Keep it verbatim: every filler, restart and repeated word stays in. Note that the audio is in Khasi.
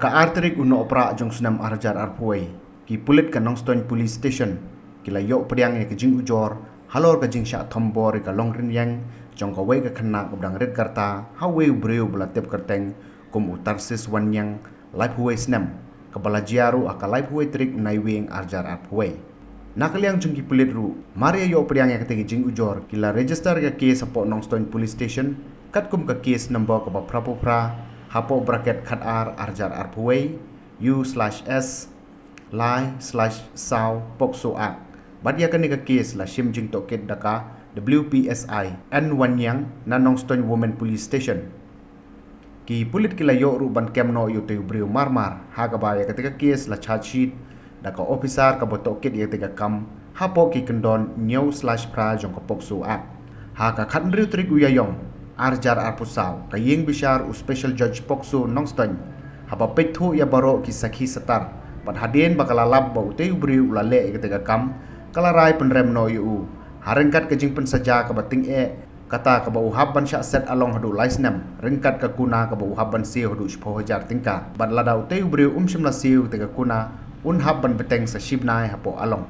Ka ar tarik u Nohprah jong u snem ar hajar arphew wei, ki pulit ka Nongstoiñ Police Station ki la ïoh pdiang ïa ka jingujor halor ka jingshah thombor ïa ka longrynïeng jong kawei ka khynnah kaba dang rit ka rta ha uwei u briew ba la tip kyrteng kum u Tarsis Wanniang, laiphew wei snem, kaba la jia ruh ha ka laiphew wei tarik u Naiwieng ar hajar arphew wei. Na ka liang jong ki pulit ruh, mar ïa ïoh pdiang ïa katei ka jingujor, ki la register ïa ka case hapoh Nongstoiñ Police Station, katkum ka case number kaba phraphew phra, hapoh bracket khat ar ar hajar arphew wei, U slash S, lai slash saw POCSO Act. Bad ïa kane ka case la shim jingtohkit da ka W P S I N Wanniang na Nongstoiñ Women Police Station. Ki pulit ki la ïoh ruh ban kem noh ïa utei u briew mar mar, ha kaba ïa katei ka case la charge sheet da ka officer kaba tohkit ïa katei ka kam, hapoh ki kyndon hynñiew slash phra jong ka POCSO Act. Ha ka khathynriew tarik u Ïaïong, ar hajar arphew saw, ka ïing bishar u Special Judge POCSO Nongstoiñ, haba peit thuh ïa baroh ki sakhi satar, bad hadien ba ka la lap ba utei u briew u la leh ïa katei ka kam, ka la rai pynrem noh ïa u, ha ryngkat ka jingpynsaja kaba tyngeh, kata kaba u hap ban shah set along haduh lai snem, ryngkat ka kuna kaba u hap ban siew haduh shiphew hajar tyngka. Bad lada utei u briew um shym la siew katei ka kuna, un hap ban bteng sa shi bnai hapoh along.